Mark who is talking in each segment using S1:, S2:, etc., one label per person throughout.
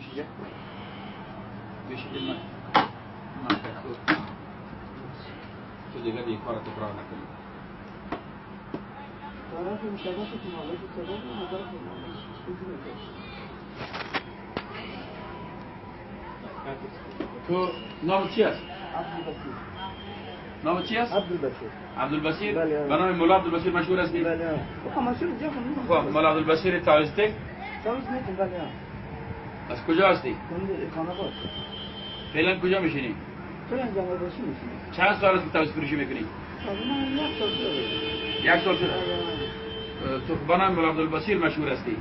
S1: بیشیجه بیشیجه من تو دیگه دیگه کار تکرار نکنی. تو نام چی است؟ نام چی است؟
S2: عبدالبصیر.
S1: عبدالبصیر؟ به نام مولا عبدالبصیر مشهور هستی؟
S2: بله.
S1: خب مولا عبدالبصیر تعویذ
S2: تعویذ میتیم بله.
S1: از کجا هستی؟
S2: خانقاه.
S1: فعلا کجا میشینی؟
S2: فعلا جمال باشی میشینی.
S1: چند سال است که تعویذ فروشی میکنی؟
S2: من یک سال شده.
S1: یک سال شده. تو به نام مولا عبدالبصیر مشهور هستی؟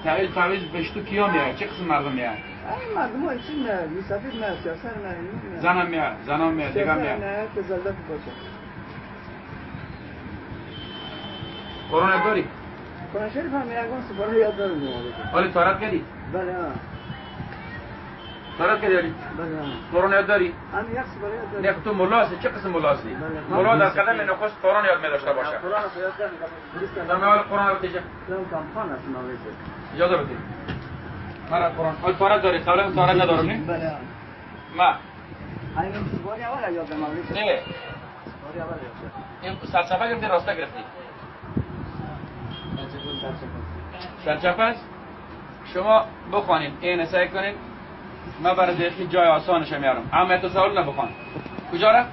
S2: بله.
S1: تعویذ پیش تو کیا میاد؟ چه قسم مردم میاد؟
S2: این مردم ها چی میاد؟ مسافر میاد، سیاست میاد.
S1: زنم میاد، زنم میاد، دیگه میاد.
S2: نه، تزلت باشه.
S1: قرآن داری؟
S2: قرآن شریف هم یگان سپاره یاد دارم.
S1: حالی طهارت کردی؟
S2: بله.
S1: طهارت کردی حالی؟
S2: بله.
S1: قرآن یاد داری؟
S2: هم یک سپاره یاد دارم.
S1: نه تو ملا هستی، چه قسم ملا هستی؟ ملا در قدم نخست قرآن یاد می داشته باشه.
S2: قرآن یاد دارم.
S1: در اول قرآن رو تیجه.
S2: کم خان هستم
S1: اجازه بده. مرا قرآن حال طهارت داری؟ قبلا طهارت ندارم نه؟
S2: بله.
S1: ما
S2: همین سپاره اول یاد دارم.
S1: نه.
S2: سپاره اول یاد دارم.
S1: این سرچپه گرفتی راسته گرفتی؟ سرچپه است؟ شما بخوانید این سعی کنید من برای دیخی جای آسانش میارم. اما تو سوال نبخوان کجا را؟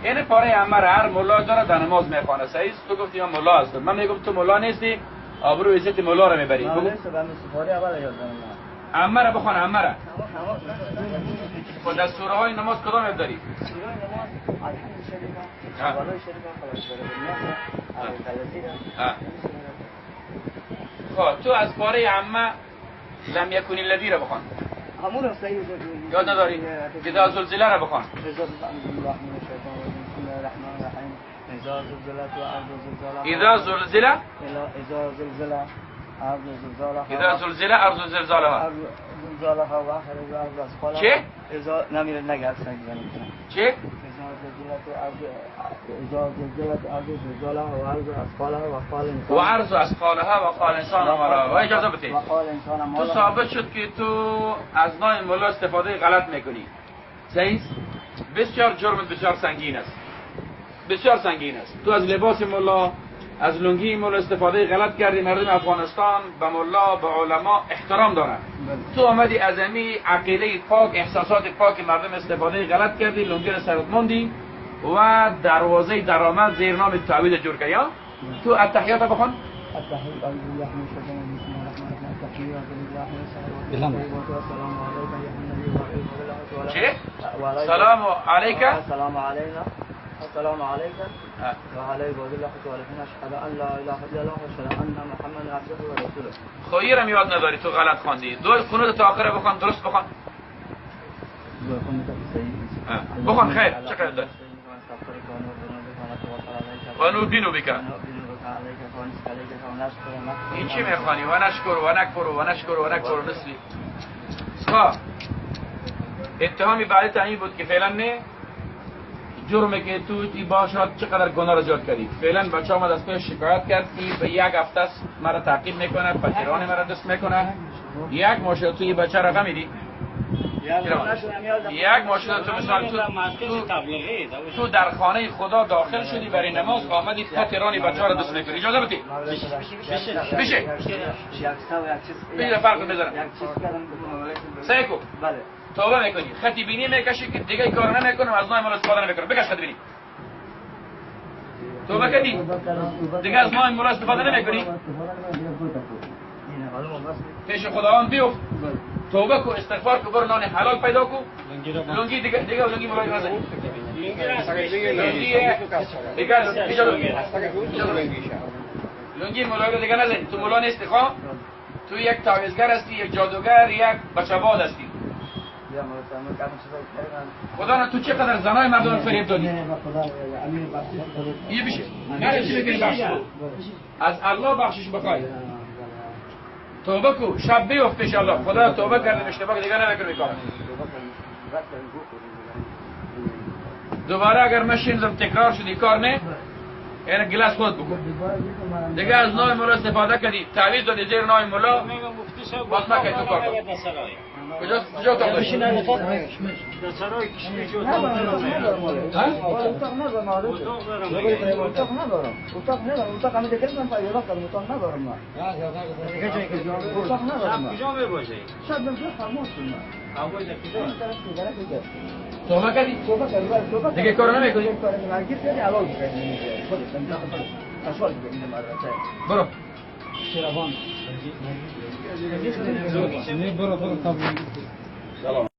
S1: این پاره عمه را هر ملا داره در نماز میخوانه. صحیح؟ تو گفتی من ملا هستم، من میگم تو ملا نیستی، آبرو عزت ملا را میبری. بگو عمه را بخوان. عمه را خود از سوره های نماز کدام یاد داری؟
S2: سوره نماز الحمد شریفه، شریفه،
S1: خب تو از پاره عمه لم یکن الذی را بخوان. یاد نداری؟ اذا زلزله را بخوان. اذا زلزله،
S2: اذا زلزله ارض زلزالها،
S1: اذا زلزله ارض زلزالها،
S2: زلزالها واخرج ارض اثقالها.
S1: چه؟
S2: اذا نمیره نگه
S1: چه؟
S2: اذا زلزلت ارض زلزالها و ارض اثقالها و قال انسان
S1: و ارض اثقالها و قال انسان ما لها. و اجازه بده. تو ثابت شد که تو از نام مولا استفاده غلط میکنی. صحیح؟ بسیار جرمت بسیار سنگین است. بسیار سنگین است. تو از لباس مولا، از لنگی مولا استفاده غلط کردی. مردم افغانستان به مولا، به علما احترام دارن. تو آمدی از امی عقیده پاک، احساسات پاک مردم استفاده غلط کردی، لنگی را سرت موندی و دروازه درآمد زیر نام تعویذ جور کردی. تو التحیات بخوان. چه؟ سلام علیک.
S2: سلام علینا. السلام عليك وعلى عباد الله الصالحين اشهد ان لا اله الا الله واشهد ان محمدا عبده ورسوله.
S1: خیرم یاد نداری، تو غلط خواندی. دو قنوت تا آخر بخوان، درست بخوان. بخوان خیر. چقدر داری؟ و نؤمن بک. این چی میخوانی؟ و نشکر و نکفر و نشکر و نکفر و نسلی. خب اتهامی بعدی تعیین بود که فعلا نه جرمه که تو ای باشد چقدر گناه را زیاد کردی. فعلا بچه آمد از پیش شکایت کرد که به یک هفته است مرا تعقیب میکنه، پتیران مرا دست میکنه. یک ماه شد تو این بچه را غمیدی. یک ماه شد تو مثال تو در خانه خدا داخل شدی برای نماز آمدی پتیران بچه را دست میکنی. اجازه بدی؟ بشه بشه فرق بزنم. سعی کن. توبه میکنی، خطی بینی میکشی که دیگه کار نمیکنم، از نام مولا استفاده نمیکنم. بکش خطی بینی. توبه کردی دیگه از نام مولا استفاده نمیکنی. پیش خداوند بیفت، توبه کو، استغفار کو، برو نان حلال پیدا کو. لنگی دیگه دیگه لنگی مولا نزنی. لنگی دیگه لنگی مولا دیگه نزنی. تو مولا نیستی خواه، تو یک تعویذگر هستی، یک جادوگر، یک بچه‌باد هستی. خدا نه تو چقدر زنای مردم فریب دادی. یه بشه نه چی بگیری بخشش از الله بخشش بخوای. توبه کو، شب بیفت پیش الله. خدا توبه کردم اشتباه دیگه نمیکنم میکنم. دوباره اگر مشینزم تکرار شد کار نه، یعنی گلاس خود بکن دیگه. از نام مولا استفاده کردی، تعویذ دادی زیر نام مولا. باز نکن تو کار کن. کجا اتاق داشتی؟
S3: در سرای کشمیش اتاق دارم.
S2: اتاق ندارم. اتاق ندارم. اتاق ندارم. اتاق همیشه کردم پیدا کردم. اتاق ندارم من. اتاق ندارم.
S3: کجا میباشی؟
S2: شب من خاموش شدم.
S3: خاموش کجا؟
S1: توبه کردی؟ دیگه کار نمیکنی؟ برو.
S4: برو برو.
S1: سلام.